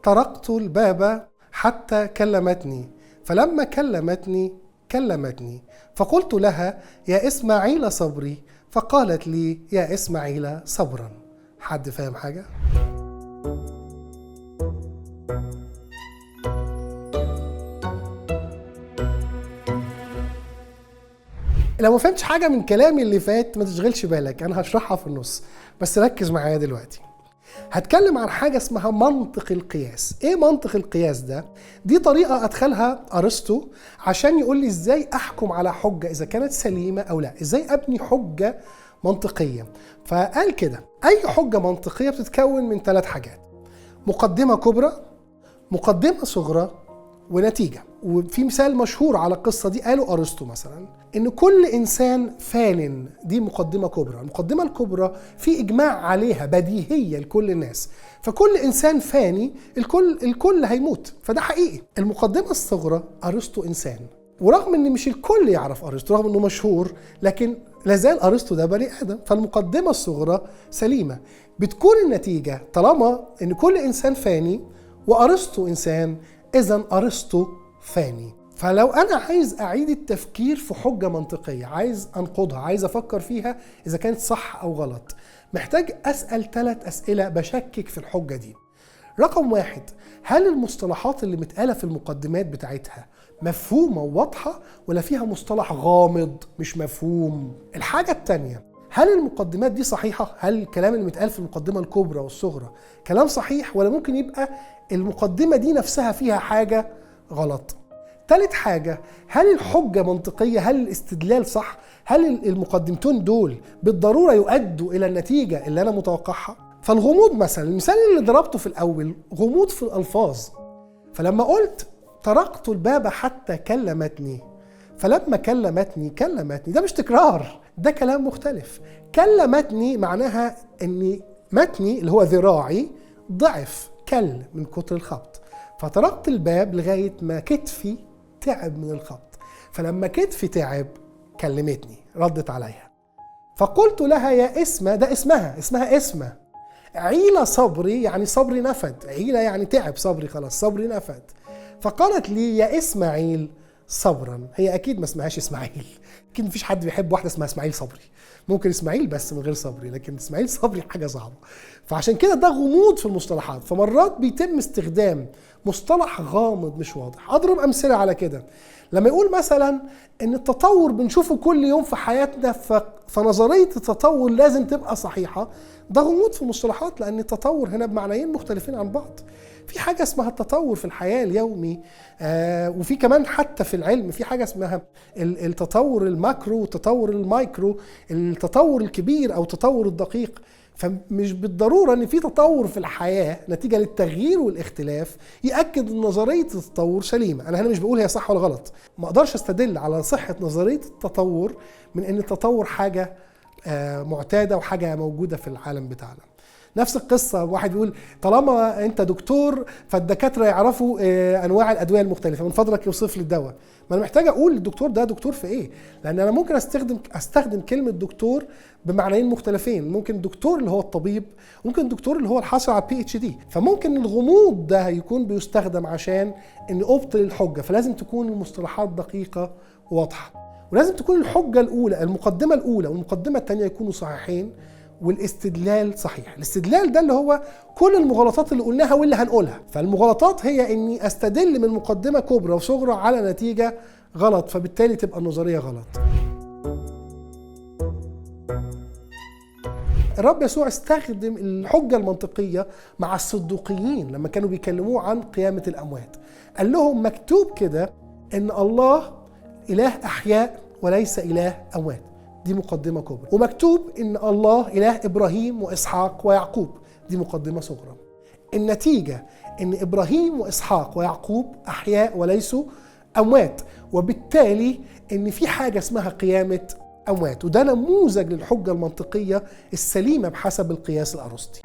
طرقت الباب حتى كلمتني، فلما كلمتني كلمتني، فقلت لها يا إسماعيل صبري، فقالت لي يا إسماعيل صبرا. حد فاهم حاجة؟ لو ما فهمتش حاجة من كلامي اللي فات ما تشغلش بالك، أنا هشرحها في النص، بس ركز معايا دلوقتي. هتكلم عن حاجة اسمها منطق القياس. ايه منطق القياس ده؟ دي طريقة ادخلها ارسطو عشان يقول لي ازاي احكم على حجة اذا كانت سليمة او لا، ازاي ابني حجة منطقية. فقال كده، اي حجة منطقية بتتكون من 3 حاجات: مقدمة كبرى، مقدمة صغرى، ونتيجة. وفي مثال مشهور على القصة دي قاله أرسطو مثلا، إن كل إنسان فان، دي مقدمة كبرى. المقدمة الكبرى في إجماع عليها بديهية لكل الناس، فكل إنسان فاني الكل هيموت، فده حقيقي. المقدمة الصغرى أرسطو إنسان، ورغم إن مش الكل يعرف أرسطو، رغم إنه مشهور، لكن لازال أرسطو ده بني آدم، فالمقدمة الصغرى سليمة. بتكون النتيجة طالما إن كل إنسان فاني وأرسطو إنسان، إذن أرسطو فاني. فلو أنا عايز أعيد التفكير في حجة منطقية، عايز أنقضها، عايز أفكر فيها إذا كانت صح أو غلط، محتاج أسأل 3 أسئلة بشكك في الحجة دي. رقم 1، هل المصطلحات اللي متقالة في المقدمات بتاعتها مفهومة وواضحة ولا فيها مصطلح غامض مش مفهوم؟ الحاجة التانية، هل المقدمات دي صحيحة؟ هل الكلام اللي متقال في المقدمة الكبرى والصغرى كلام صحيح، ولا ممكن يبقى المقدمة دي نفسها فيها حاجة غلط؟ تالت حاجة، هل الحجة منطقية؟ هل الاستدلال صح؟ هل المقدمتين دول بالضرورة يؤدوا إلى النتيجة اللي أنا متوقعها؟ فالغموض مثلا، المثال اللي ضربته في الأول غموض في الألفاظ. فلما قلت طرقت الباب حتى كلمتني، فلما كلمتني كلمتني، ده مش تكرار، ده كلام مختلف. كلمتني معناها ان متني اللي هو ذراعي ضعف، كل من كتر الخبط، فطرقت الباب لغاية ما كتفي تعب من الخبط، فلما كتفي تعب كلمتني، ردت عليها. فقلت لها يا اسمة، ده اسمها، اسمها اسمة، عيلة صبري، يعني صبري نفد، عيلة يعني تعب، صبري خلاص، صبري نفد. فقالت لي يا إسماعيل صبرا. هي أكيد ما اسمهاش إسماعيل، أكيد مفيش حد بيحب واحدة اسمها إسماعيل صبري، ممكن إسماعيل بس من غير صبري، لكن إسماعيل صبري حاجة صعبة. فعشان كده ده غموض في المصطلحات، فمرات بيتم استخدام مصطلح غامض مش واضح. أضرب أمثلة على كده، لما يقول مثلا إن التطور بنشوفه كل يوم في حياتنا، فنظرية التطور لازم تبقى صحيحة، ده غموض في المصطلحات، لأن التطور هنا بمعنيين مختلفين عن بعض. في حاجة اسمها التطور في الحياة اليومي، وفي كمان حتى في العلم في حاجة اسمها التطور ال macro والتطور المايكرو، التطور الكبير أو التطور الدقيق. فمش بالضرورة أن في تطور في الحياة نتيجة للتغيير والاختلاف يأكد أن نظرية التطور سليمة. أنا هنا مش بقول هي صح ولا غلط، ما أقدرش أستدل على صحة نظرية التطور من أن التطور حاجة معتادة وحاجة موجودة في العالم بتاعنا. نفس القصة واحد بيقول طالما أنت دكتور فالدكاترة يعرفوا أنواع الأدوية المختلفة، من فضلك يوصف لي الدواء. ما أنا محتاج أقول الدكتور ده دكتور في إيه، لأن أنا ممكن أستخدم كلمة دكتور بمعنيين مختلفين، ممكن الدكتور اللي هو الطبيب، ممكن الدكتور اللي هو الحاصل على PhD. فممكن الغموض ده يكون بيستخدم عشان إن أبطل الحجة، فلازم تكون المصطلحات دقيقة وواضحة، ولازم تكون الحجة الأولى، المقدمة الأولى والمقدمة الثانية يكونوا صحيحين، والاستدلال صحيح. الاستدلال ده اللي هو كل المغالطات اللي قلناها واللي هنقولها. فالمغالطات هي اني استدل من مقدمة كبرى وصغرى على نتيجة غلط، فبالتالي تبقى النظرية غلط. الرب يسوع استخدم الحجة المنطقية مع الصدوقيين لما كانوا بيكلموه عن قيامة الأموات، قال لهم مكتوب كده ان الله إله أحياء وليس إله أموات، دي مقدمة كبرى، ومكتوب إن الله إله إبراهيم وإسحاق ويعقوب، دي مقدمة صغرى. النتيجة إن إبراهيم وإسحاق ويعقوب أحياء وليسوا أموات، وبالتالي إن في حاجة اسمها قيامة أموات، وده نموذج للحجة المنطقية السليمة بحسب القياس الأرسطي.